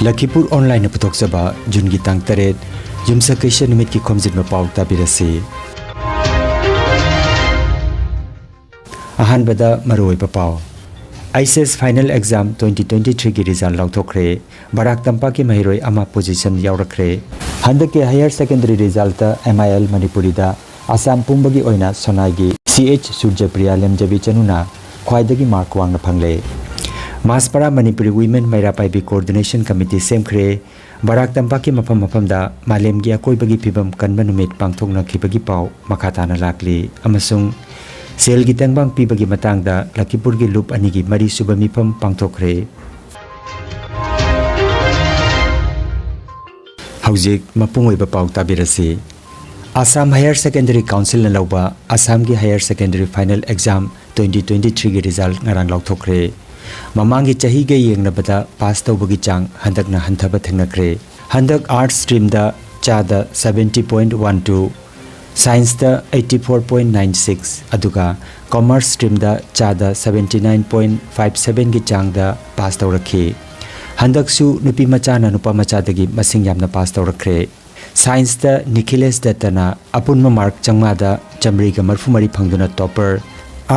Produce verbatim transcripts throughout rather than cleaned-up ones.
ꯂꯈꯤꯄꯨꯔ ꯑꯣꯟꯂꯥꯏꯟꯅ ꯄꯨꯊꯣꯛꯆꯕ ꯖꯨꯟꯒꯤ ꯇꯥꯡ ꯇꯔꯦꯠ, ꯌꯨꯝꯁꯀꯩꯁ ꯅꯨꯃꯤꯠꯀꯤ ꯈꯣꯝꯖꯤꯟꯕ ꯄꯥꯎ ꯇꯥꯕꯤꯔꯁꯤ꯫ ꯑꯍꯥꯟꯕꯗ ꯃꯔꯨꯑꯣꯏꯕ ꯄꯥꯎ꯫ ꯑꯩꯆ ꯑꯦꯁ final exam twenty twenty-threeꯒꯤ result ꯂꯥꯎꯊꯣꯛꯈ꯭ꯔꯦ꯫ ꯕꯔꯥꯛ ꯇꯝꯄꯥꯛꯀꯤ ꯃꯍꯩꯔꯣꯏ ꯑꯃ position ꯌꯥꯎꯔꯛꯈ꯭ꯔꯦ꯫ ꯍꯟꯗꯛꯀꯤ higher secondary resultꯇ M I L ꯃꯅꯤꯄꯨꯔꯤꯗ ꯑꯁꯥꯝ ꯄꯨꯝꯕꯒꯤ ꯑꯣꯏꯅ ꯁꯣꯅꯥꯏꯒꯤ ꯁꯤ ꯑꯩꯆ ꯁꯨꯔꯖꯄ꯭ꯔꯤꯌꯥ ꯂꯦꯝꯖꯕꯤ ꯆꯅꯨꯅ ꯈ꯭ꯋꯥꯏꯗꯒꯤ mark ꯋꯥꯡꯅ ꯐꯪꯂꯦ꯫ ꯃꯥꯁꯄꯥꯔꯥ Manipuri Women Meira Paibi Coordination Committee ꯁꯦꯝꯈ꯭ꯔꯦ꯫ ꯕꯔꯥꯛ ꯇꯝꯄꯥꯛꯀꯤ ꯃꯐꯝ ꯃꯐꯝꯗ ꯃꯥꯂꯦꯝꯒꯤ ꯑꯀꯣꯏꯕꯒꯤ ꯐꯤꯕꯝ ꯀꯟꯕ ꯅꯨꯃꯤꯠ ꯄꯥꯡꯊꯣꯛꯅꯈꯤꯕꯒꯤ ꯄꯥꯎ ꯃꯈꯥ ꯇꯥꯅ ꯂꯥꯛꯂꯤ꯫ ꯑꯃꯁꯨꯡ ꯁꯦꯜꯒꯤ ꯇꯦꯡꯕꯥꯡ ꯄꯤꯕꯒꯤ ꯃꯇꯥꯡꯗ ꯂꯈꯤꯄꯨꯔꯒꯤ ꯂꯨꯞ ꯑꯅꯤꯒꯤ ꯃꯔꯤꯁꯨꯕ ꯃꯤꯐꯝ ꯄꯥꯡꯊꯣꯛꯈ꯭ꯔꯦ꯫ ꯍꯧꯖꯤꯛ ꯃꯄꯨꯡ ꯑꯣꯏꯕ ꯄꯥꯎ ꯇꯥꯕꯤꯔꯁꯤ꯫ ꯑꯁꯥꯝ Higher Secondary Councilꯅ ꯂꯧꯕ ꯑꯁꯥꯝꯒꯤ higher secondary final exam twenty twenty-threeꯒꯤ result ꯉꯔꯥꯡ ꯂꯥꯎꯊꯣꯛꯈ꯭ꯔꯦ꯫ ꯃꯃꯥꯡꯒꯤ ꯆꯍꯤꯒ ꯌꯦꯡꯅꯕꯗ pass ꯇꯧꯕꯒꯤ ꯆꯥꯡ ꯍꯟꯗꯛꯅ ꯍꯟꯊꯕ ꯊꯦꯡꯅꯈ꯭ꯔꯦ꯫ ꯍꯟꯗꯛ arts streamꯗ ꯆꯥꯗ seventy point one two, scienceꯇ eighty four point nine six, ꯑꯗꯨꯒ commerce streamꯗ ꯆꯥꯗ seventy nine point five sevenꯒꯤ ꯆꯥꯡꯗ pass ꯇꯧꯔꯛꯈꯤ꯫ ꯍꯟꯗꯛꯁꯨ ꯅꯨꯄꯤ ꯃꯆꯥꯅ ꯅꯨꯄꯥ ꯃꯆꯥꯗꯒꯤ ꯃꯁꯤꯡ ꯌꯥꯝꯅ pass ꯇꯧꯔꯛꯈ꯭ꯔꯦ꯫ Scienceꯇ ꯅꯤꯈꯤꯂꯦꯁ ꯗꯠꯇꯅ ꯑꯄꯨꯟꯕ mark ꯆꯥꯝꯃꯉꯥꯗ ꯆꯥꯝꯃꯔꯤꯒ ꯃꯔꯤꯐꯨ ꯃꯔꯤ ꯐꯪꯗꯨꯅ topper,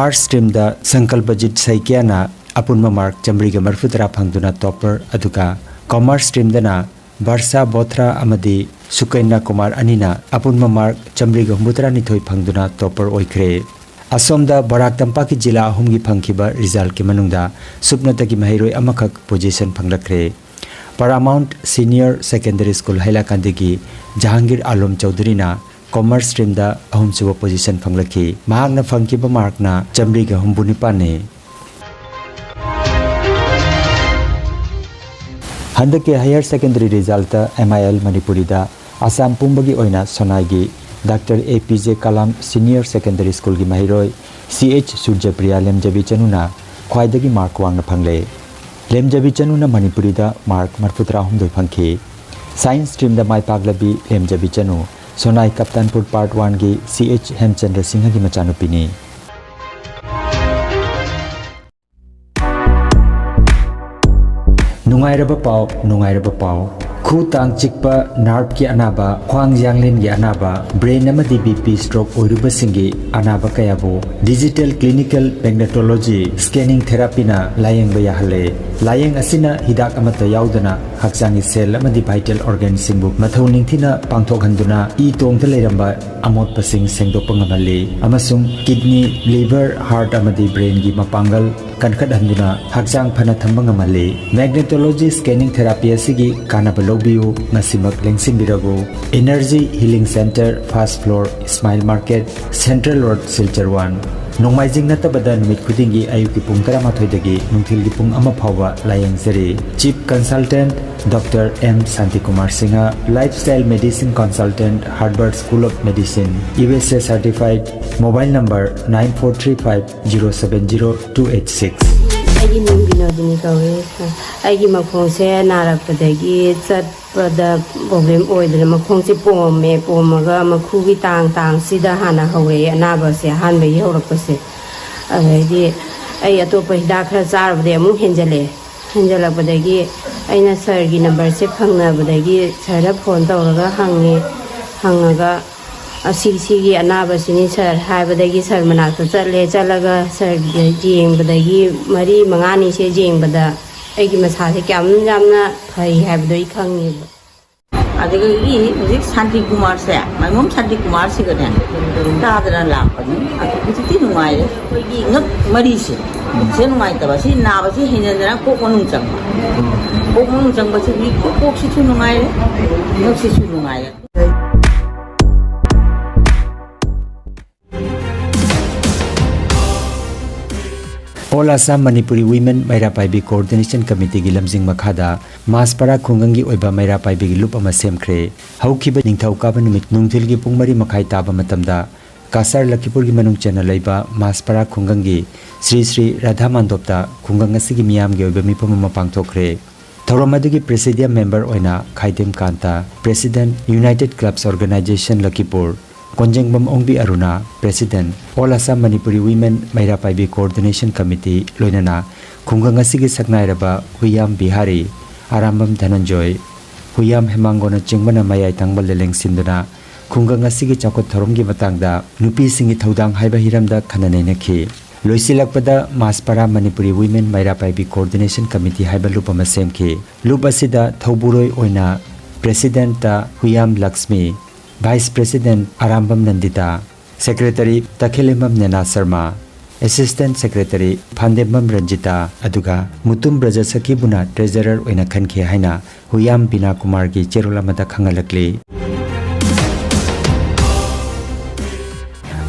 arts streamꯗ ꯁꯪꯀꯜꯄꯖꯤꯠ ꯁꯩꯀ꯭ꯌꯥꯅ ꯑꯄꯨꯟꯕ mark ꯆꯥꯝꯃꯔꯤꯒ ꯃꯔꯤꯐꯨ ꯇꯔꯥ ꯐꯪꯗꯨꯅ topper, ꯑꯗꯨꯒ commerce streamꯗꯅ ꯕꯔꯁꯥ ꯕꯣꯊ꯭ꯔꯥ ꯑꯃꯗꯤ ꯁꯨꯀꯩꯅꯥ ꯀꯨꯃꯥꯔ ꯑꯅꯤꯅ ꯑꯄꯨꯟꯕ mark ꯆꯥꯝꯃꯔꯤꯒ ꯍꯨꯝꯐꯨꯇꯔꯥꯅꯤꯊꯣꯏ ꯐꯪꯗꯨꯅ topper ꯑꯣꯏꯈ꯭ꯔꯦ꯫ ꯑꯁꯣꯝꯗ ꯕꯔꯥꯛ ꯇꯝꯄꯥꯛꯀꯤ ꯖꯤꯂꯥ ꯑꯍꯨꯝꯒꯤ ꯐꯪꯈꯤꯕ resultꯀꯤ ꯃꯅꯨꯡꯗ ꯁꯨꯞꯅꯇꯒꯤ ꯃꯍꯩꯔꯣꯏ ꯑꯃꯈꯛ position ꯐꯪꯂꯛꯈ꯭ꯔꯦ꯫ Paramount Senior Secondary School ꯍꯩꯂꯥꯀꯥꯟꯗꯒꯤ Jahangir ꯑꯥꯂꯣꯝ ꯆꯧꯙꯔꯤꯅ commerce streamꯗ ꯑꯍꯨꯝꯁꯨꯕ position ꯐꯪꯂꯛꯈꯤ꯫ ꯃꯍꯥꯛꯅ ꯐꯪꯈꯤꯕ markꯅ ꯆꯥꯝꯃꯔꯤꯒ ꯍꯨꯝꯐꯨ ꯅꯤꯄꯥꯟꯅꯤ꯫ ꯍꯟꯗꯛꯀꯤ higher secondary resultꯇ M I L ꯃꯅꯤꯄꯨꯔꯤꯗ ꯑꯁꯥꯝ ꯄꯨꯝꯕꯒꯤ ꯑꯣꯏꯅ ꯁꯣꯅꯥꯏꯒꯤ ꯗꯥꯛꯇꯔ ꯑꯦ ꯄꯤ ꯖꯦ ꯀꯂꯥꯝ Senior Secondary Schoolꯒꯤ ꯃꯍꯩꯔꯣꯏ ꯁꯤ ꯑꯩꯆ ꯁꯨꯔꯖꯄ꯭ꯔꯤꯌꯥ ꯂꯦꯝꯖꯕꯤ ꯆꯅꯨꯅ ꯈ꯭ꯋꯥꯏꯗꯒꯤ mark ꯋꯥꯡꯅ ꯐꯪꯂꯦ꯫ ꯂꯦꯝꯖꯕꯤ ꯆꯅꯨꯅ ꯃꯅꯤꯄꯨꯔꯤꯗ mark ꯃꯔꯤꯐꯨꯇꯔꯥꯍꯨꯝꯗꯣꯏ ꯐꯪꯈꯤ꯫ Science streamꯗ ꯃꯥꯏ ꯄꯥꯛꯂꯕꯤ ꯂꯦꯝꯖꯕꯤ ꯆꯅꯨ ꯁꯣꯅꯥꯏ ꯀꯞꯇꯥꯟꯄꯨꯔ Part Oneꯒꯤ ꯁꯤ ꯑꯩꯆ ꯍꯦꯝꯆꯟꯗ꯭ꯔ ꯁꯤꯡꯍꯒꯤ ꯃꯆꯥꯅꯨꯄꯤꯅꯤ꯫ ꯅꯨꯡꯉꯥꯏꯔꯕ ꯄꯥꯎ, ꯅꯨꯡꯉꯥꯏꯔꯕ ꯄꯥꯎ꯫ ꯈꯨ ꯇꯥꯡ ꯆꯤꯛꯄ, ꯅꯥꯔꯚꯀꯤ ꯑꯅꯥꯕ, ꯈ꯭ꯋꯥꯡ ꯌꯥꯡꯂꯦꯟꯒꯤ ꯑꯅꯥꯕ, ꯕ꯭ꯔꯦꯟ ꯑꯃꯗꯤ ꯕꯤ ꯄꯤ ꯁ꯭ꯇ꯭ꯔꯣꯛ ꯑꯣꯏꯔꯨꯕꯁꯤꯡꯒꯤ ꯑꯅꯥꯕ ꯀꯌꯥꯕꯨ ꯗꯤꯖꯤꯇꯦꯜ ꯀ꯭ꯂꯤꯅꯤꯀꯦꯜ ꯃꯦꯒꯅꯦꯇꯣꯂꯣꯖꯤ ꯁ꯭ꯀꯦꯅꯤꯡ ꯊꯦꯔꯥꯄꯤꯅ ꯂꯥꯌꯦꯡꯕ ꯌꯥꯍꯜꯂꯦ꯫ ꯂꯥꯌꯦꯡ ꯑꯁꯤꯅ ꯍꯤꯗꯥꯛ ꯑꯃꯠꯇ ꯌꯥꯎꯗꯅ ꯍꯛꯆꯥꯡꯒꯤ ꯁꯦꯜ ꯑꯃꯗꯤ ꯚꯥꯏꯇꯦꯜ ꯑꯣꯔꯒꯥꯟꯁꯤꯡꯕꯨ ꯃꯊꯧ ꯅꯤꯡꯊꯤꯅ ꯄꯥꯡꯊꯣꯛꯍꯟꯗꯨꯅ ꯏ ꯇꯣꯡꯗ ꯂꯩꯔꯝꯕ ꯑꯃꯣꯠꯄꯁꯤꯡ ꯁꯦꯡꯗꯣꯛꯄ ꯉꯝꯍꯜꯂꯤ ꯑꯃꯁꯨꯡ ꯀꯤꯗꯅꯤ, ꯂꯤꯚꯔ, ꯍꯥꯔꯠ ꯑꯃꯗꯤ ꯕ꯭ꯔꯦꯟꯒꯤ ꯃꯄꯥꯡꯒꯜ ꯀꯟꯈꯠꯍꯟꯗꯨꯅ ꯍꯛꯆꯥꯡ ꯐꯅ ꯊꯝꯕ ꯉꯝꯍꯜꯂꯤ꯫ ꯃꯦꯒꯅꯦꯇꯣꯂꯣꯖꯤ ꯁ꯭ꯀꯦꯅꯤꯡ ꯊꯦꯔꯥꯄꯤ ꯑꯁꯤꯒꯤ ꯀꯥꯟꯅꯕ ꯂꯧꯕꯤꯌꯨ, ꯉꯁꯤꯃꯛ ꯂꯦꯡꯁꯤꯟꯕꯤꯔꯕꯨ꯫ Energy healing centre, first floor, Ismail market, central road, Silchar one. ꯅꯣꯡꯃꯥꯏꯖꯤꯡ ꯅꯠꯇꯕꯗ ꯅꯨꯃꯤꯠ ꯈꯨꯗꯤꯡꯒꯤ ꯑꯌꯨꯛꯀꯤ ꯄꯨꯡ ꯇꯔꯥꯃꯥꯊꯣꯏꯗꯒꯤ ꯅꯨꯡꯊꯤꯜꯒꯤ ꯄꯨꯡ ꯑꯃ ꯐꯥꯎꯕ ꯂꯥꯌꯦꯡꯖꯔꯤ꯫ Chief consultant doctor M Shantikumar Singh, lifestyle medicine consultant, Harvard school of medicine, U S A certified, mobile number nine four three five zero seven zero two eight six꯫ ꯑꯩꯒꯤ ꯃꯤꯡ ꯕꯤꯅꯣꯗꯤꯅꯤ ꯀꯧꯏ꯫ ꯑꯩꯒꯤ ꯃꯈꯣꯡꯁꯦ ꯅꯥꯔꯛꯄꯗꯒꯤ ꯆꯠꯄꯗ ꯄ꯭ꯔꯣꯕ꯭ꯂꯦꯝ ꯑꯣꯏꯗꯅ ꯃꯈꯣꯡꯁꯦ ꯄꯣꯝꯃꯦ꯫ ꯄꯣꯝꯃꯒ ꯃꯈꯨꯒꯤ ꯇꯥꯡ ꯇꯥꯡꯁꯤꯗ ꯍꯥꯟꯅ ꯍꯧꯔꯛꯑꯦ ꯑꯅꯥꯕꯁꯦ, ꯑꯍꯥꯟꯕꯒꯤ ꯍꯧꯔꯛꯄꯁꯦ꯫ ꯑꯗꯩꯗꯤ ꯑꯩ ꯑꯇꯣꯞꯄ ꯍꯤꯗꯥꯛ ꯈꯔ ꯆꯥꯔꯨꯕꯗꯒꯤ ꯑꯃꯨꯛ ꯍꯦꯟꯖꯜꯂꯛꯑꯦ꯫ ꯍꯦꯟꯖꯜꯂꯛꯄꯗꯒꯤ ꯑꯩꯅ ꯁꯥꯔꯒꯤ ꯅꯝꯕꯔꯁꯦ ꯐꯪꯅꯕꯗꯒꯤ ꯁꯥꯔꯗ ꯐꯣꯟ ꯇꯧꯔꯒ ꯍꯪꯉꯦ꯫ ꯍꯪꯉꯒ "ꯑꯁꯤ, ꯁꯤꯒꯤ ꯑꯅꯥꯕꯁꯤꯅꯤ ꯁꯥꯔ" ꯍꯥꯏꯕꯗꯒꯤ ꯁꯥꯔ ꯃꯅꯥꯛꯇ ꯆꯠꯂꯦ꯫ ꯆꯠꯂꯒ ꯁꯥꯔꯒꯤ ꯌꯦꯡꯕꯗꯒꯤ ꯃꯔꯤ ꯃꯉꯥꯅꯤꯁꯦ ꯌꯦꯡꯕꯗ ꯑꯩꯒꯤ ꯃꯁꯥꯁꯦ ꯀꯌꯥꯝ ꯌꯥꯝꯅ ꯐꯩ ꯍꯥꯏꯕꯗꯣ ꯑꯩ ꯈꯪꯉꯦꯕ꯫ ꯑꯗꯨꯗꯒꯤ ꯍꯧꯖꯤꯛ ꯁꯥꯟꯇꯤ ꯀꯨꯃꯥꯔꯁꯦ, ꯃꯥꯏꯃꯣꯝ ꯁꯥꯟꯇꯤ ꯀꯨꯃꯥꯔꯁꯤꯒꯅꯦ ꯇꯥꯗꯅ ꯂꯥꯛꯄꯅꯤ꯫ ꯑꯗꯨ ꯍꯧꯖꯤꯛꯇꯤ ꯅꯨꯡꯉꯥꯏꯔꯦ꯫ ꯑꯩꯈꯣꯏꯒꯤ ꯉꯛ ꯃꯔꯤꯁꯦ, ꯁꯦ ꯅꯨꯡꯉꯥꯏꯇꯕ, ꯁꯤ ꯅꯥꯕꯁꯤ ꯍꯦꯟꯖꯟꯗꯅ ꯀꯣꯛ ꯃꯅꯨꯡ ꯆꯪꯕ꯫ ꯀꯣꯛ ꯃꯅꯨꯡ ꯆꯪꯕꯁꯤꯗꯤ ꯀꯣꯛꯁꯤꯁꯨ ꯅꯨꯡꯉꯥꯏꯔꯦ, ꯉꯛꯁꯤꯁꯨ ꯅꯨꯡꯉꯥꯏꯔꯦ꯫ All Assam Manipuri women Meira Paibi coordination ꯀꯃꯤꯇꯤꯒꯤ ꯂꯝꯖꯤꯡ ꯃꯈꯥꯗ ꯃꯥꯁꯄꯥꯔꯥ ꯈꯨꯡꯒꯪꯒꯤ ꯑꯣꯏꯕ ꯃꯩꯔꯥ ꯄꯥꯏꯕꯤꯒꯤ ꯂꯨꯞ ꯑꯃ ꯁꯦꯝꯈ꯭ꯔꯦ꯫ ꯍꯧꯈꯤꯕ ꯅꯤꯡꯊꯧꯀꯥꯕ ꯅꯨꯃꯤꯠ ꯅꯨꯡꯊꯤꯜꯒꯤ ꯄꯨꯡ ꯃꯔꯤ ꯃꯈꯥꯏ ꯇꯥꯕ ꯃꯇꯝꯗ ꯀꯥꯁꯥꯔ ꯂꯈꯤꯄꯨꯔꯒꯤ ꯃꯅꯨꯡ ꯆꯟꯅ ꯂꯩꯕ ꯃꯥꯁꯄꯥꯔꯥ ꯈꯨꯡꯒꯪꯒꯤ ꯁ꯭ꯔꯤ ꯁ꯭ꯔꯤ ꯔꯥꯙꯥ ꯃꯥꯟꯗꯣꯞꯇ ꯈꯨꯡꯒꯪ ꯑꯁꯤꯒꯤ ꯃꯤꯌꯥꯝꯒꯤ ꯑꯣꯏꯕ ꯃꯤꯐꯝ ꯑꯃ ꯄꯥꯡꯊꯣꯛꯈ꯭ꯔꯦ꯫ ꯊꯧꯔꯝ ꯑꯗꯨꯒꯤ ꯄ꯭ꯔꯦꯁꯤꯗꯤꯌꯝ ꯃꯦꯝꯕꯔ ꯑꯣꯏꯅ Khaidem Kanta, president, united clubs organisation Lakhipur, Konjengbam Ongbi Aruna, President, All Assam Manipuri Women Meira Paibi Coordination Committee, ꯂꯣꯏꯅꯅ ꯈꯨꯡꯒꯪ ꯑꯁꯤꯒꯤ ꯁꯛꯅꯥꯏꯔꯕ ꯍꯨꯏꯌꯥꯝ ꯕꯤꯍꯥꯔꯤ, ꯑꯔꯥꯝꯕꯝ ꯙꯅꯟꯖꯣꯏ, ꯍꯨꯏꯌꯥꯝ ꯍꯦꯃꯥꯡꯒꯣꯅꯆꯤꯡꯕꯅ ꯃꯌꯥꯏ ꯊꯪꯕ ꯂꯦꯂꯦꯡ ꯁꯤꯟꯗꯨꯅ ꯈꯨꯡꯒꯪ ꯑꯁꯤꯒꯤ ꯆꯥꯎꯈꯠ ꯊꯧꯔꯝꯒꯤ ꯃꯇꯥꯡꯗ ꯅꯨꯄꯤꯁꯤꯡꯒꯤ ꯊꯧꯗꯥꯡ ꯍꯥꯏꯕ ꯍꯤꯔꯝꯗ ꯈꯟꯅ ꯅꯩꯅꯈꯤ꯫ ꯂꯣꯏꯁꯤꯜꯂꯛꯄꯗ ꯃꯥꯁꯄꯥꯔꯥ Manipuri Women Meira Paibi Coordination Committee ꯍꯥꯏꯕ ꯂꯨꯞ ꯑꯃ ꯁꯦꯝꯈꯤ꯫ ꯂꯨꯞ ꯑꯁꯤꯗ ꯊꯧꯕꯨꯔꯣꯏ ꯑꯣꯏꯅ Presidentꯇ ꯍꯨꯏꯌꯥꯝ Lakshmi, Vice President Arambam ꯅꯟꯗꯤꯇꯥ, Secretary ꯇꯈꯦꯂꯦꯝꯕꯝ ꯅꯦꯅꯥ Sharma, Assistant Secretary ꯐꯥꯟꯗꯦꯝꯕꯝ Ranjita, ꯑꯗꯨꯒ ꯃꯨꯇꯨꯝ ꯕ꯭ꯔꯖꯁꯈꯤꯕꯨꯅ Treasurer ꯑꯣꯏꯅ ꯈꯟꯈꯤ ꯍꯥꯏꯅ ꯍꯨꯏꯌꯥꯝ ꯕꯤꯅꯥ ꯀꯨꯃꯥꯔꯒꯤ ꯆꯦꯔꯣꯜ ꯑꯃꯗ ꯈꯪꯍꯜꯂꯛꯂꯤ꯫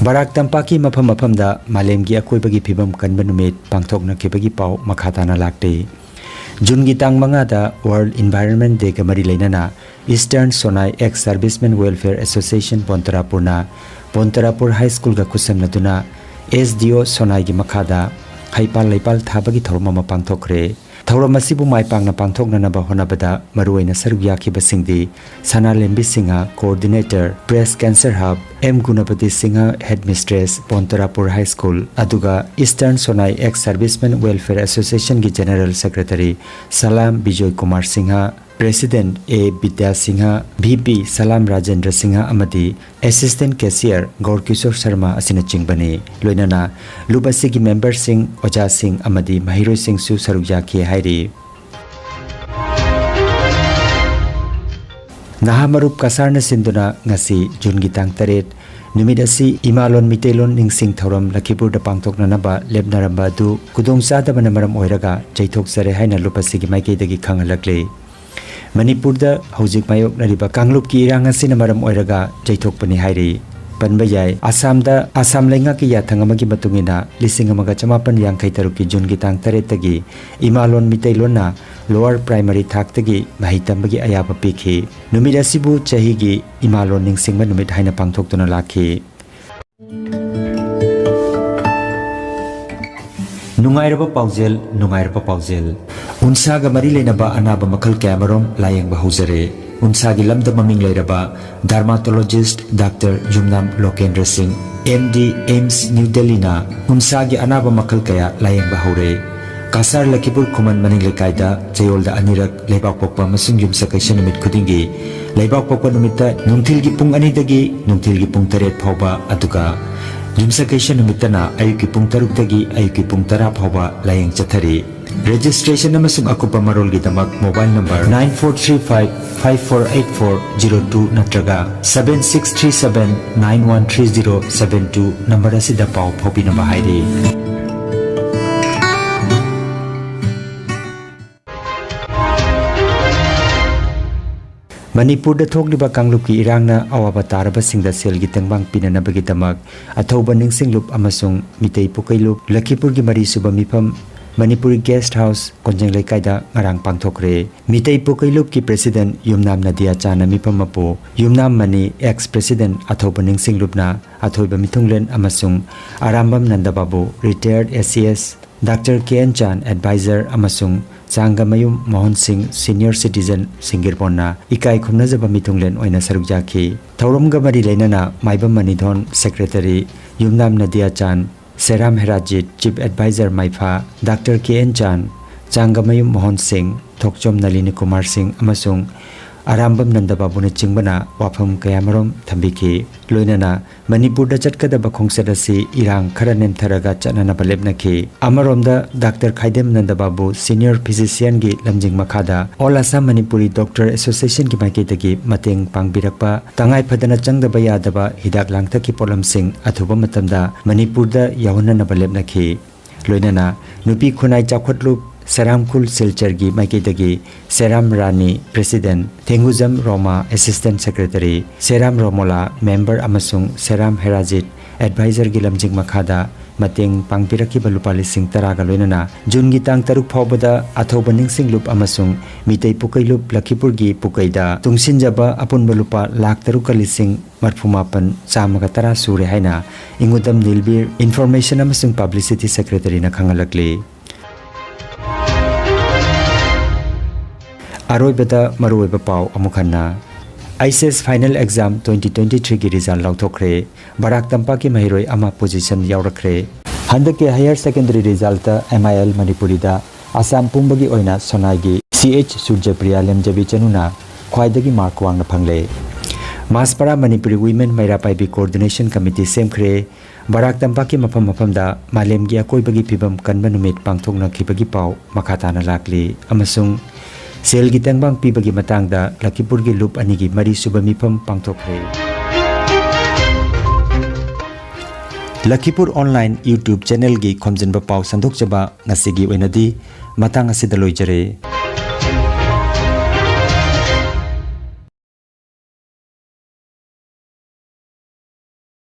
ꯕꯔꯥꯛ ꯇꯝꯄꯥꯛꯀꯤ ꯃꯐꯝ ꯃꯐꯝꯗ ꯃꯥꯂꯦꯝꯒꯤ ꯑꯀꯣꯏꯕꯒꯤ ꯐꯤꯕꯝ ꯀꯟꯕ ꯅꯨꯃꯤꯠ ꯄꯥꯡꯊꯣꯛꯅꯈꯤꯕꯒꯤ ꯄꯥꯎ ꯃꯈꯥ ꯇꯥꯅ ꯂꯥꯛꯂꯤ꯫ ꯖꯨꯟꯒꯤ ꯇꯥꯡ ꯃꯉꯥꯗ World Environment Dayꯒ ꯃꯔꯤ ꯂꯩꯅꯅ Eastern Sonai Ex Servicemen Welfare Association ꯕꯣꯟꯇꯔꯥꯄꯨꯔꯅ ꯕꯣꯟꯇꯔꯥꯄꯨꯔ High Schoolꯒ ꯈꯨꯠꯁꯝꯅꯗꯨꯅ S D O Sonaigi ꯃꯈꯥꯗ ꯍꯩꯄꯥꯜ ꯂꯩꯄꯥꯜ ꯊꯥꯕꯒꯤ ꯊꯧꯔꯝ ꯑꯃ ꯄꯥꯡꯊꯣꯛꯈ꯭ꯔꯦ꯫ ꯊꯧꯔꯝ ꯑꯁꯤꯕꯨ ꯃꯥꯏ ꯄꯥꯛꯅ ꯄꯥꯡꯊꯣꯛꯅꯅꯕ ꯍꯣꯠꯅꯕꯗ ꯃꯔꯨꯑꯣꯏꯅ ꯁꯔꯨꯛ ꯌꯥꯈꯤꯕꯁꯤꯡꯗꯤ ꯁꯅꯥꯂꯦꯝꯕꯤ Singh, Coordinator, Breast Cancer Hub, M ꯒꯨꯅꯄꯇꯤ Singh, Headmistress, ꯕꯣꯟꯇꯔꯥꯄꯨꯔ High School, ꯑꯗꯨꯒ Eastern Sonai Ex Servicemen Welfare Associationꯒꯤ General Secretary Salam Bijoy Kumar Singh, President A Vidya Singh, V P ꯁꯂꯥꯝ ꯔꯥꯖꯦꯟꯗ꯭ꯔ ꯁꯤꯡꯍ ꯑꯃꯗꯤ Assistant Cashier ꯒꯧꯔꯀꯤꯁꯣꯔ ꯁꯔꯃ ꯑꯁꯤꯅꯆꯤꯡꯕꯅꯤ꯫ ꯂꯣꯏꯅꯅ ꯂꯨꯞ ꯑꯁꯤꯒꯤ memberꯁꯤꯡ, ꯑꯣꯖꯥꯁꯤꯡ ꯑꯃꯗꯤ ꯃꯍꯩꯔꯣꯏꯁꯤꯡꯁꯨ ꯁꯔꯨꯛ ꯌꯥꯈꯤ ꯍꯥꯏꯔꯤ꯫ ꯅꯍꯥ ꯃꯔꯨꯞ ꯀꯁꯥꯔꯅ ꯁꯤꯟꯗꯨꯅ ꯉꯁꯤ ꯖꯨꯟꯒꯤ ꯇꯥꯡ ꯇꯔꯦꯠ ꯅꯨꯃꯤꯠ ꯑꯁꯤ ꯏꯃꯥꯂꯣꯟ ꯃꯤꯇꯩꯂꯣꯟ ꯅꯤꯡꯁꯤꯡ ꯊꯧꯔꯝ ꯂꯈꯤꯄꯨꯔꯗ ꯄꯥꯡꯊꯣꯛꯅꯅꯕ ꯂꯦꯞꯅꯔꯝꯕ ꯑꯗꯨ ꯈꯨꯗꯣꯡꯆꯥꯗꯕꯅ ꯃꯔꯝ ꯑꯣꯏꯔꯒ ꯆꯩꯊꯣꯛꯆꯔꯦ ꯍꯥꯏꯅ ꯂꯨꯞ ꯑꯁꯤꯒꯤ ꯃꯥꯏꯀꯩꯗꯒꯤ ꯈꯪꯍꯜꯂꯛꯂꯤ꯫ ꯃꯅꯤꯄꯨꯔꯗ ꯍꯧꯖꯤꯛ ꯃꯥꯌꯣꯛꯅꯔꯤꯕ ꯀꯥꯡꯂꯨꯞꯀꯤ ꯏꯔꯥꯡ ꯑꯁꯤꯅ ꯃꯔꯝ ꯑꯣꯏꯔꯒ ꯆꯩꯊꯣꯛꯄꯅꯤ ꯍꯥꯏꯔꯤ꯫ ꯄꯟꯕ ꯌꯥꯏ, ꯑꯁꯥꯝꯗ ꯑꯁꯥꯝ ꯂꯩꯉꯥꯛꯀꯤ ꯌꯥꯊꯪ ꯑꯃꯒꯤ ꯃꯇꯨꯡ ꯏꯟꯅ ꯂꯤꯁꯤꯡ ꯑꯃꯒ ꯆꯃꯥꯄꯟ ꯌꯥꯡꯈꯩ ꯇꯔꯨꯛꯀꯤ ꯖꯨꯟꯒꯤ ꯇꯥꯡ ꯇꯔꯦꯠꯇꯒꯤ ꯏꯃꯥꯂꯣꯟ ꯃꯤꯇꯩꯂꯣꯟꯅ lower primary ꯊꯥꯛꯇꯒꯤ ꯃꯍꯩ ꯇꯝꯕꯒꯤ ꯑꯌꯥꯕ ꯄꯤꯈꯤ꯫ ꯅꯨꯃꯤꯠ ꯑꯁꯤꯕꯨ ꯆꯍꯤꯒꯤ ꯏꯃꯥꯂꯣꯟ ꯅꯤꯡꯁꯤꯡꯕ ꯅꯨꯃꯤꯠ ꯍꯥꯏꯅ ꯄꯥꯡꯊꯣꯛꯇꯨꯅ ꯂꯥꯛꯈꯤ꯫ ꯅꯨꯡꯉꯥꯏꯔꯕ ꯄꯥꯎꯖꯦꯜ, ꯅꯨꯡꯉꯥꯏꯔꯕ ꯄꯥꯎꯖꯦꯜ꯫ ꯎꯟꯁꯥꯒ ꯃꯔꯤ ꯂꯩꯅꯕ ꯑꯅꯥꯕ ꯃꯈꯜ ꯀꯌꯥꯃꯔꯨꯝ ꯂꯥꯌꯦꯡꯕ ꯍꯧꯖꯔꯦ꯫ ꯎꯟꯁꯥꯒꯤ ꯂꯝꯗ ꯃꯃꯤꯡ ꯂꯩꯔꯕ ꯗꯔꯃꯥꯇꯣꯂꯣꯖꯤꯁ꯭ꯠ ꯗꯥꯛꯇꯔ ꯌꯨꯝꯅꯥꯝ ꯂꯣꯀꯦꯟꯗ꯭ꯔ ꯁꯤꯡ, ꯑꯦꯝ ꯗꯤ, ꯑꯦꯝꯁ ꯅ꯭ꯌꯨ ꯗꯦꯜꯂꯤꯅ ꯎꯟꯁꯥꯒꯤ ꯑꯅꯥꯕ ꯃꯈꯜ ꯀꯌꯥ ꯂꯥꯌꯦꯡꯕ ꯍꯧꯔꯦ꯫ ꯀꯁꯥꯔ ꯂꯈꯤꯄꯨꯔ ꯈꯨꯃꯟ ꯃꯅꯤꯡ ꯂꯩꯀꯥꯏꯗ ꯆꯌꯣꯜꯗ ꯑꯅꯤꯔꯛ ꯂꯩꯕꯥꯛꯄꯣꯛꯄ ꯑꯃꯁꯨꯡ ꯌꯨꯝꯁꯀꯩꯁ ꯅꯨꯃꯤꯠ ꯈꯨꯗꯤꯡꯒꯤ ꯂꯩꯕꯥꯛꯄꯣꯛꯄ ꯅꯨꯃꯤꯠꯇ ꯅꯨꯡꯊꯤꯜꯒꯤ ꯄꯨꯡ ꯑꯅꯤꯗꯒꯤ ꯅꯨꯡꯊꯤꯜꯒꯤ ꯄꯨꯡ ꯇꯔꯦꯠ ꯐꯥꯎꯕ, ꯑꯗꯨꯒ ꯌꯨꯝꯁꯀꯩꯁ ꯅꯨꯃꯤꯠꯇꯅ ꯑꯌꯨꯛꯀꯤ ꯄꯨꯡ ꯇꯔꯨꯛꯇꯒꯤ ꯑꯌꯨꯛꯀꯤ ꯄꯨꯡ ꯇꯔꯥ ꯐꯥꯎꯕ ꯂꯥꯌꯦꯡ ꯆꯠꯊꯔꯤ꯫ Registration ꯑꯃꯁꯨꯡ ꯑꯀꯨꯞꯄ ꯃꯔꯣꯜꯒꯤꯗꯃꯛ mobile number nine four three five five four eight four zero two ꯅꯠꯇ꯭ꯔꯒ seven six three seven nine one three zero seven two number ꯑꯁꯤꯗ ꯄꯥꯎ ꯐꯥꯎꯕꯤꯅꯕ ꯍꯥꯏꯔꯤ꯫ ꯃꯅꯤꯄꯨꯔꯗ ꯊꯣꯛꯂꯤꯕ ꯀꯥꯡꯂꯨꯞꯀꯤ ꯏꯔꯥꯡꯅ ꯑꯋꯥꯕ ꯇꯥꯔꯕꯁꯤꯡꯗ ꯁꯦꯜꯒꯤ ꯇꯦꯡꯕꯥꯡ ꯄꯤꯅꯅꯕꯒꯤꯗꯃꯛ ꯑꯊꯧꯕ ꯅꯤꯡꯁꯤꯡꯂꯨꯞ ꯑꯃꯁꯨꯡ ꯃꯤꯇꯩ ꯄꯨꯀꯩꯂꯨꯞ ꯂꯈꯤꯄꯨꯔꯒꯤ ꯃꯔꯤꯁꯨꯕ ꯃꯤꯐꯝ ꯃꯅꯤꯄꯨꯔꯤ ꯒꯦꯁ꯭ꯠ ꯍꯥꯎꯁ ꯀꯣꯟꯖꯦꯡ ꯂꯩꯀꯥꯏꯗ ꯉꯔꯥꯡ ꯄꯥꯡꯊꯣꯛꯈ꯭ꯔꯦ꯫ ꯃꯤꯇꯩ ꯄꯨꯀꯩꯂꯨꯞꯀꯤ ꯄ꯭ꯔꯦꯁꯤꯗꯦꯟꯠ ꯌꯨꯝꯅꯥꯝ ꯅꯗꯤꯌꯥ ꯆꯥꯟꯅ ꯃꯤꯐꯝ ꯑꯄꯨ ꯌꯨꯝꯅꯥꯝ ꯃꯅꯤ ꯑꯦꯛꯁ ꯄ꯭ꯔꯦꯁꯤꯗꯦꯟꯠ ꯑꯊꯧꯕ ꯅꯤꯡꯁꯤꯡꯂꯨꯞꯅ ꯑꯊꯣꯏꯕ ꯃꯤꯊꯨꯡꯂꯦꯟ ꯑꯃꯁꯨꯡ ꯑꯔꯥꯝꯕꯝ ꯅꯟꯗꯕꯥꯕꯨ ꯔꯤꯇꯥꯌꯔꯗ A C S doctor K N Chan adviser ꯑꯃꯁꯨꯡ ꯆꯥꯡꯒꯃꯌꯨꯝ ꯃꯣꯍꯟ ꯁꯤꯡ ꯁꯤꯅꯤꯌꯔ ꯁꯤꯇꯤꯖꯦꯟ ꯁꯤꯡꯒꯤꯔꯕꯣꯟꯅ ꯏꯀꯥꯏ ꯈꯨꯝꯅꯖꯕ ꯃꯤꯊꯨꯡꯂꯦꯟ ꯑꯣꯏꯅ ꯁꯔꯨꯛ ꯌꯥꯈꯤ꯫ ꯊꯧꯔꯝꯒ ꯃꯔꯤ ꯂꯩꯅꯅ ꯃꯥꯏꯕꯝ ꯃꯅꯤꯊꯣꯟ secretary, Yumnam Nadiya Chan, Seram Herajit chief adviser ꯃꯥꯏꯐꯥ, doctor K N Chan, Changamayum Mohan ꯁꯤꯡ, ꯊꯣꯛꯆꯣꯝ ꯅꯂꯤꯅꯤ ꯀꯨꯃꯥꯔ ꯁꯤꯡ ꯑꯃꯁꯨꯡ ꯑꯔꯥꯝꯕꯝ ꯅꯟꯗꯕꯥꯕꯨꯅꯆꯤꯡꯕꯅ ꯋꯥꯐꯝ ꯀꯌꯥꯃꯔꯨꯝ ꯊꯝꯕꯤꯈꯤ꯫ ꯂꯣꯏꯅꯅ ꯃꯅꯤꯄꯨꯔꯗ ꯆꯠꯀꯗꯕ ꯈꯣꯡꯆꯠ ꯑꯁꯤ ꯏꯔꯥꯡ ꯈꯔ ꯅꯦꯝꯊꯔꯒ ꯆꯠꯅꯅꯕ ꯂꯦꯞꯅꯈꯤ꯫ ꯑꯃꯔꯣꯝꯗ ꯗꯥꯛꯇꯔ ꯈꯥꯏꯗꯦꯝ ꯅꯟꯗꯕꯥꯕꯨ ꯁꯤꯅꯤꯌꯔ ꯐꯤꯖꯤꯁꯤꯌꯟꯒꯤ ꯂꯝꯖꯤꯡ ꯃꯈꯥꯗ ꯑꯣꯜ ꯑꯁꯥꯝ ꯃꯅꯤꯄꯨꯔꯤ ꯗꯣꯛꯇꯔ ꯑꯦꯁꯣꯁꯤꯌꯦꯁꯟꯒꯤ ꯃꯥꯏꯀꯩꯗꯒꯤ ꯃꯇꯦꯡ ꯄꯥꯡꯕꯤꯔꯛꯄ ꯇꯉꯥꯏ ꯐꯗꯅ ꯆꯪꯗꯕ ꯌꯥꯗꯕ ꯍꯤꯗꯥꯛ ꯂꯥꯡꯊꯛꯀꯤ ꯄꯣꯠꯂꯝꯁꯤꯡ ꯑꯊꯨꯕ ꯃꯇꯝꯗ ꯃꯅꯤꯄꯨꯔꯗ ꯌꯧꯍꯟꯅꯅꯕ ꯂꯦꯞꯅꯈꯤ꯫ ꯂꯣꯏꯅꯅ ꯅꯨꯄꯤ ꯈꯨꯟꯅꯥꯏ ꯆꯥꯎꯈꯠꯂꯨꯞ ꯁꯦꯔꯥꯝꯈꯨꯜ ꯁꯤꯜꯆꯔꯒꯤ ꯃꯥꯏꯀꯩꯗꯒꯤ ꯁꯦꯔꯥꯝ ꯔꯥꯅꯤ president, ꯊꯦꯡꯒꯨꯖꯝ ꯔꯣꯃꯥ assistant secretary, ꯁꯦꯔꯥꯝ Romola member ꯑꯃꯁꯨꯡ ꯁꯦꯔꯥꯝ ꯍꯦꯔꯥꯖꯤꯠ ꯑꯦꯗꯚꯥꯏꯖꯔꯒꯤ ꯂꯝꯖꯤꯡ ꯃꯈꯥꯗ ꯃꯇꯦꯡ ꯄꯥꯡꯕꯤꯔꯛꯈꯤꯕ ꯂꯨꯄꯥ ꯂꯤꯁꯤꯡ ꯇꯔꯥꯒ ꯂꯣꯏꯅꯅ ꯖꯨꯟꯒꯤ ꯇꯥꯡ ꯇꯔꯨꯛ ꯐꯥꯎꯕꯗ ꯑꯊꯧꯕ ꯅꯤꯡꯁꯤꯡꯂꯨꯞ ꯑꯃꯁꯨꯡ ꯃꯤꯇꯩ ꯄꯨꯀꯩꯂꯨꯞ ꯂꯈꯤꯄꯨꯔꯒꯤ ꯄꯨꯀꯩꯗ ꯇꯨꯡꯁꯤꯟꯖꯕ ꯑꯄꯨꯟꯕ ꯂꯨꯄꯥ ꯂꯥꯈ ꯇꯔꯨꯛꯀ ꯂꯤꯁꯤꯡ ꯃꯔꯐꯨ ꯃꯥꯄꯟ ꯆꯥꯝꯃꯒ ꯇꯔꯥ ꯁꯨꯔꯦ ꯍꯥꯏꯅ ꯏꯪꯉꯨꯗꯝ ꯅꯤꯜꯕꯤꯔ, ꯏꯟꯐꯣꯔꯃꯦꯁꯟ ꯑꯃꯁꯨꯡ ꯄꯕ꯭ꯂꯤꯁꯤꯇꯤ ꯁꯦꯀ꯭ꯔꯦꯇꯔꯤꯅ ꯈꯪꯍꯜꯂꯛꯂꯤ꯫ ꯑꯔꯣꯏꯕꯗ ꯃꯔꯨꯑꯣꯏꯕ ꯄꯥꯎ ꯑꯃꯨꯛ ꯍꯟꯅ꯫ ꯑꯩꯆ ꯑꯦꯁ final exam twenty twenty threeꯒꯤ result ꯂꯥꯎꯊꯣꯛꯈ꯭ꯔꯦ꯫ ꯕꯔꯥꯛ ꯇꯝꯄꯥꯛꯀꯤ ꯃꯍꯩꯔꯣꯏ ꯑꯃ position ꯌꯥꯎꯔꯛꯈ꯭ꯔꯦ꯫ ꯍꯟꯗꯛꯀꯤ higher secondary resultꯇ M I L ꯃꯅꯤꯄꯨꯔꯤꯗ ꯑꯁꯥꯝ ꯄꯨꯝꯕꯒꯤ ꯑꯣꯏꯅ ꯁꯣꯅꯥꯏꯒꯤ C H ꯁꯨꯔꯖꯄ꯭ꯔꯤꯌꯥ ꯂꯦꯝꯖꯕꯤ ꯆꯅꯨꯅ ꯈ꯭ꯋꯥꯏꯗꯒꯤ mark ꯋꯥꯡꯅ ꯐꯪꯂꯦ꯫ ꯃꯥꯁꯄꯥꯔꯥ Manipuri Women Meira Paibi Coordination Committee ꯁꯦꯝꯈ꯭ꯔꯦ꯫ ꯕꯔꯥꯛ ꯇꯝꯄꯥꯛꯀꯤ ꯃꯐꯝ ꯃꯐꯝꯗ ꯃꯥꯂꯦꯝꯒꯤ ꯑꯀꯣꯏꯕꯒꯤ ꯐꯤꯕꯝ ꯀꯟꯕ ꯅꯨꯃꯤꯠ ꯄꯥꯡꯊꯣꯛꯅꯈꯤꯕꯒꯤ ꯄꯥꯎ ꯃꯈꯥ ꯇꯥꯅ ꯂꯥꯛꯂꯤ꯫ ꯑꯃꯁꯨꯡ ꯁꯦꯜꯒꯤ ꯇꯦꯡꯕꯥꯡ ꯄꯤꯕꯒꯤ ꯃꯇꯥꯡꯗ ꯂꯈꯤꯄꯨꯔꯒꯤ ꯂꯨꯞ ꯑꯅꯤꯒꯤ ꯃꯔꯤꯁꯨꯕ ꯃꯤꯐꯝ ꯄꯥꯡꯊꯣꯛꯈ꯭ꯔꯦ꯫ ꯂꯈꯤꯄꯨꯔ online YouTube channelꯒꯤ ꯈꯣꯝꯖꯤꯟꯕ ꯄꯥꯎ ꯁꯟꯗꯣꯛꯆꯕ ꯉꯁꯤꯒꯤ ꯑꯣꯏꯅꯗꯤ ꯃꯇꯥꯡ ꯑꯁꯤꯗ ꯂꯣꯏꯖꯔꯦ꯫